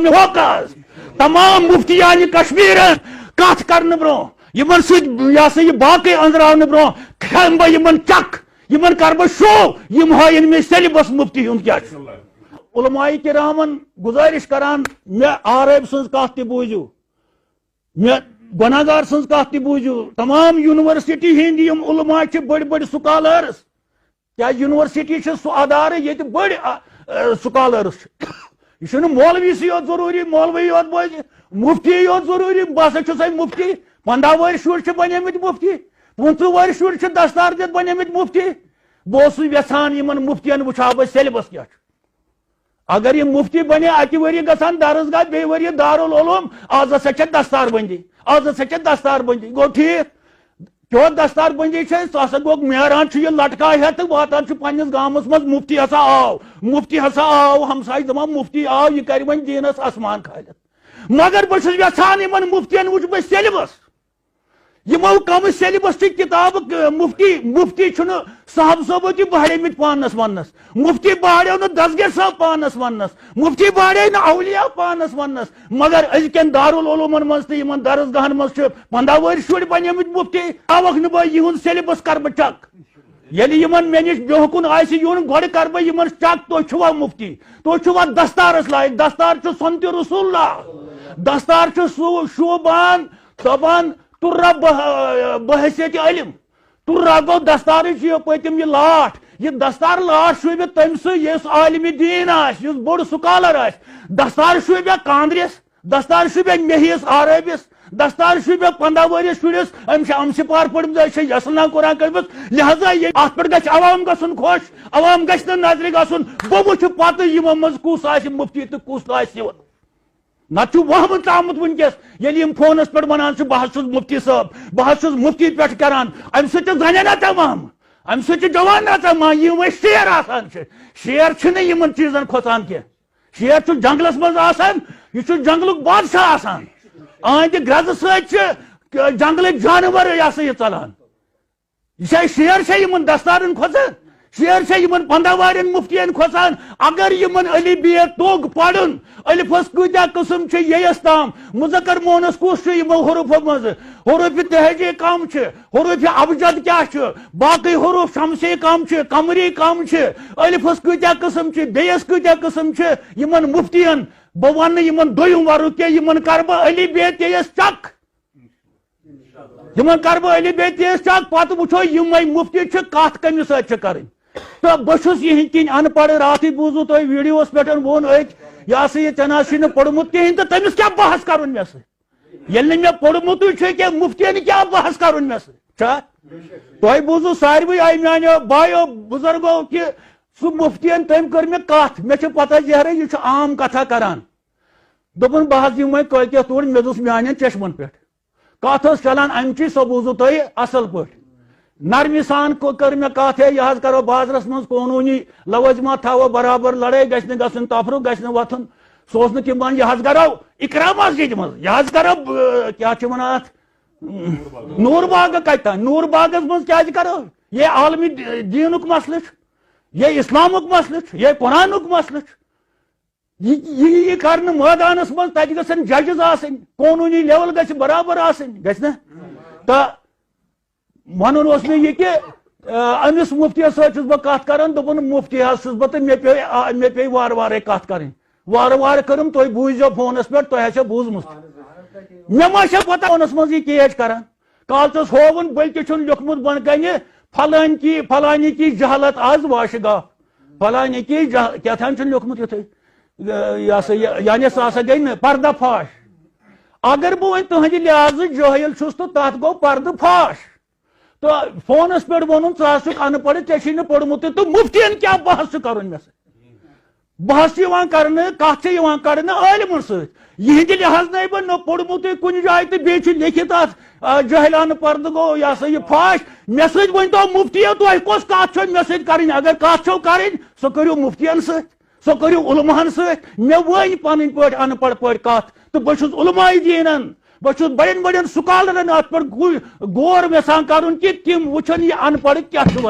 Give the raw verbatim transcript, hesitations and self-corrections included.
مےٚ موقع حظ۔ تمام مفتیان کشمیرن کتھ کرنہٕ برونٛہہ، یِمن سۭتۍ یہِ ہسا یہِ باقٕے أنٛزراونہٕ برونٛہہ، کھٮ۪مہٕ بہٕ یِمن چک، یِمن کرٕ بہٕ شو، یِم ہٲیِن مےٚ سیلبس مفتی ہُنٛد کیٛاہ چھُ۔ علماء کرامن گزارش کران، مےٚ عارب سٕنٛز کتھ تہِ بوٗزِو، مےٚ گۄناہگار سٕنٛز کتھ تہِ بوٗزِو۔ تمام یونیورسٹی ہٕنٛدۍ یِم علماء چھِ، بٔڑۍ بٔڑۍ سکالرس، کیٛازِ یونیورسٹی چھِ سُہ ادارٕ ییٚتہِ بٔڑۍ، آ، آ، سکالرس چھِ۔ یہِ چھُنہٕ مولوی سٕے یوت ضروٗری، مولوی یوت بوزِ، مفتی یوت ضروٗری۔ بہٕ ہسا چھُسے مفتی، پنٛداہ وُہٕرۍ شُرۍ چھِ بنیمٕتۍ مفتی، پٕنٛژٕہ وُہٕرۍ شُرۍ چھِ دستار دِتھ بنیمٕتۍ مفتی۔ بہٕ اوسُس یژھان یِمن مفتین وٕچھِ ہا بہٕ سیلبس کیٛاہ چھُ۔ اگر یہِ مفتی بنے، اکہِ ؤریہِ گژھان درس گاہ، بیٚیہِ ؤریہِ دارالعلوم، از ہسا چھےٚ دستار بندی، از ہسا چھےٚ دستار بندی۔ گوٚو ٹھیٖک؟ چیو دستار بندی چھے، سُہ ہسا گوٚو نیران چھُ یہِ لٹکا ہٮ۪تھ تہٕ واتان چھُ پننِس گامس منٛز، مفتی ہسا آو، مفتی ہسا آو، ہمسایہِ دپان مفتی آو، یہِ کرِ وۄنۍ دیٖنس آسمان کھالِتھ۔ مگر بہٕ چھُس یژھان یِمن مفتین وٕچھ بہٕ سیلبس۔ یِمو کم سیلبس چھِ کتابہٕ ک-، مفتی، مفتی چھُنہٕ صاحب صٲبو تہِ بہاڑیمٕتۍ پانس وننس، مفتی بہاڑیو نہٕ دستگیر صٲب پانس وننس، مفتی بہاڑے نہٕ اولیاء پانس وننس، مگر أزکٮ۪ن دارالعلومن منٛز تہٕ یِمن درس گاہن منٛز چھِ پنٛداہ وُہٕرۍ شُرۍ بنیمٕتۍ مفتی۔ آوکھ نہٕ بہٕ یِہُنٛد سیلبس کرٕ بہٕ چک۔ ییٚلہِ یِمن مےٚ نِش برونٛہہ کُن آسہِ یُن، گۄڈٕ کرٕ بہٕ یِمن چک، تُہۍ چھِوا مفتی؟ تُہۍ چھِوا دستارس لایق؟ دستار چھُ سنت رسول اللہ، دستار چھُ سُہ شوٗبان، دپان تُرہ بہ-، بحیثیت علم۔ تُرہ گوٚو دستارٕچ یہِ پٔتِم یہِ لاٹھ۔ یہِ دستار لاٹھ شوٗبہِ تٔمۍ سٕے یُس عالمِ دیٖن آسہِ، یُس بوٚڑ سکالر آسہِ۔ دستار شوٗبہِ کاندرِس، دستار شوٗبہِ مےٚ ہِوِس عربِس، دستار شوٗبہِ پنٛداہ ؤرِش شُرِس، أمۍ چھِ اَمہٕ سِپار پٔرمٕژ، أمۍ چھِ یَسلنا قرآن کٔرمٕژ۔ لہذا یہِ، اَتھ پٮ۪ٹھ گژھِ عوام گژھُن خۄش، عوام گژھِ نہٕ نظرِ گژھُن۔ بہٕ وٕچھٕ پَتہٕ یِمو منٛز کُس آسہِ مُفتی تہٕ کُس آسہِ یِوان۔ نتہٕ چھُ وہمہٕ ژامُت وٕنکیٚس، ییٚلہِ یِم فونس پٮ۪ٹھ ونان چھِ، "بہٕ حظ چھُس مفتی صٲب، بہٕ حظ چھُس مفتی پٮ۪ٹھ کران"، امہِ سۭتۍ چھِ زنہِ نژان وہمہٕ، امہِ سۭتۍ چھِ جوان نژان وہمہٕ، یِم أسۍ شیر آسان چھِ۔ شیر چھِنہٕ یِمن چیٖزن کھۄژان کینٛہہ۔ شیر چھُ جنگلس منٛز آسان، یہِ چھُ جنگلُک بادشاہ آسان۔ أہنٛدِ گرٛزٕ سۭتۍ چھِ جنگلٕکۍ جانور، یہِ ہسا یہِ، ژلان۔ یہِ چھا شیر چھا یِمن دستارن کھۄژان؟ شیر چھا یِمن پنٛداہ وارٮ۪ن مفتین کھۄژان؟ اگر یِمن علی بے توٚگ پرُن، الفس کۭتیاہ قٕسم چھِ ییٚیس تام، مذکر مونث کُس چھُ یِمو حروفو منٛزٕ؟ حروف تہجی کم چھِ، حروف ابجد کیٛاہ چھُ، باقٕے حروف شمسی کم چھِ، قمری کم چھِ، الفس کۭتیاہ قٕسم چھِ، بیٚیس کۭتیاہ قٕسم چھِ؟ یِمن مفتین، بہٕ ونہٕ نہٕ یِمن دوٚیِم ورُق کینٛہہ، یِمن کرٕ بہٕ علی بے تیٚیس چک۔ یِمن کرٕ بہٕ علی بے تیز چک، پتہٕ وٕچھو یِمے مفتی چھِ کتھ کٔمِس سۭتۍ چھِ کرٕنۍ۔ تہٕ بہٕ چھُس یِہنٛدۍ کِنۍ ان پڑھ، راتھٕے بوٗزوٕ تۄہہِ ویڈیوس پٮ۪ٹھ ووٚن أکۍ، یہِ ہسا یہِ، ژےٚ نہ حظ چھُے نہٕ پوٚرمُت کِہیٖنۍ تہٕ تٔمِس کیٛاہ بحث کرُن مےٚ سۭتۍ؟ ییٚلہِ نہٕ مےٚ پوٚرمُتٕے چھُ کینٛہہ، مفتین کیٛاہ بحث کرُن مےٚ سۭتۍ؟ چھا؟ تۄہہِ بوٗزوٕ ساروٕے آیہِ میانیو بایو بُزرگو کہِ سُہ مفتین، تٔمۍ کٔر مےٚ کتھ، مےٚ چھِ پتہ زہرے یہِ چھُ عام کتھا کران۔ دوٚپُن بہٕ حظ یِمہٕ وۄنۍ کٲلۍکٮ۪تھ توٗرۍ، مےٚ دوٚس میانٮ۪ن چشمن پٮ۪ٹھ۔ کتھ ٲس چلان، امچی سۄ بوٗزوٕ تۄہہِ اصل پٲٹھۍ۔ نرمی سان کٔ-، کٔر مےٚ کتھ، ہے، یہِ حظ کرو بازرس منٛز قونوٗنی لوٲزمات تھاوو برابر، لڑٲے گژھِ نہٕ گژھُن، تفرُق گژھِ نہٕ وۄتھُن۔ سُہ اوس نہٕ تِم ونان، یہِ حظ کرو اقرا مسجد منٛز، یہِ حظ کرو، ب-، کیٛاہ چھِ ونان اتھ، نور باغ کتہِ تام؟ نور باغس منٛز کیٛازِ کرو؟ یہِ عالمی دی-، دیٖنُک مسلہٕ چھُ، یہِ اسلامُک مسلہٕ چھُ، یہِ قرآنُک مسلہٕ چھُ۔ یہِ، یہِ، یہِ کرنہٕ مٲدانس منٛز، تتہِ گژھن ججز آسٕنۍ، قونوٗنی لیول گژھِ برابر آسٕنۍ، گژھِ نہ؟ تہٕ ونُن اوس مےٚ یہِ کہِ، آ، أمِس مفتیس سۭتۍ چھُس بہٕ کتھ کران، دوٚپُن، "مفتی حظ چھُس بہٕ تہٕ مےٚ پیٚیہِ، آ، مےٚ پیٚیہِ وارٕ وارے کتھ کرٕنۍ۔" وارٕ وارٕ کٔرٕم، تُہۍ بوٗزیو فونس پٮ۪ٹھ، تۄہہِ آسیو بوٗزمُت۔ مےٚ ما چھےٚ پتہ فونس منٛز یہِ کیچ کران؟ کالچس ہووُن، بلکہِ چھُن لیوٚکھمُت بۄن کنہِ، "فلٲنۍ کی، فلانی کی جہالت از واشگاہ۔" فلانی کی جہ-، کیٛاہ تام چھُن لیوٚکھمُت یُتھُے۔ یہِ ہسا یہِ، یعنی سُہ ہسا گٔے نہٕ پردہ فاش۔ اگر بہٕ وۄنۍ تُہنٛدِ لحاظہٕ جٲہِل چھُس تہٕ تتھ گوٚو پردٕ فاش۔ تہٕ فونس پٮ۪ٹھ ووٚنُن، "ژٕ حظ چھُکھ ان پڑھ، ژےٚ چھُے نہٕ پوٚرمُتٕے، تہٕ مفتین کیٛاہ بحث چھُ کرُن مےٚ سۭتۍ؟" بحث چھِ یِوان کرنہٕ، کتھ چھِ یِوان کرنہٕ عٲلمن سۭتۍ۔ یِہنٛدِ لحاظ نَے بہٕ نہ پوٚرمُتُے کُنہِ جایہِ تہٕ بیٚیہِ چھُ لیکھِتھ اتھ، آ، جٲہِلانہٕ پردٕ گوٚو، یہِ ہسا یہِ فاش۔ مےٚ سۭتۍ ؤنۍ تو مفتیو، تۄہہِ کۄس کتھ چھو مےٚ سۭتۍ کرٕنۍ؟ اگر کتھ چھو کرٕنۍ، سۄ کٔرِو مفتین سۭتۍ، سۄ کٔرِو علماہن سۭتۍ۔ مےٚ ؤنۍ پنٕنۍ پٲٹھۍ ان پڑھ پٲٹھۍ کتھ، تہٕ بہٕ چھُس علماء دیٖنن، بہٕ چھُس بڑٮ۪ن بڑٮ۪ن سکالرن اتھ پٮ۪ٹھ گُ-، غور یژھان کرُن کہِ تِم وٕچھن یہِ ان پڑھ کیٛاہ چھُ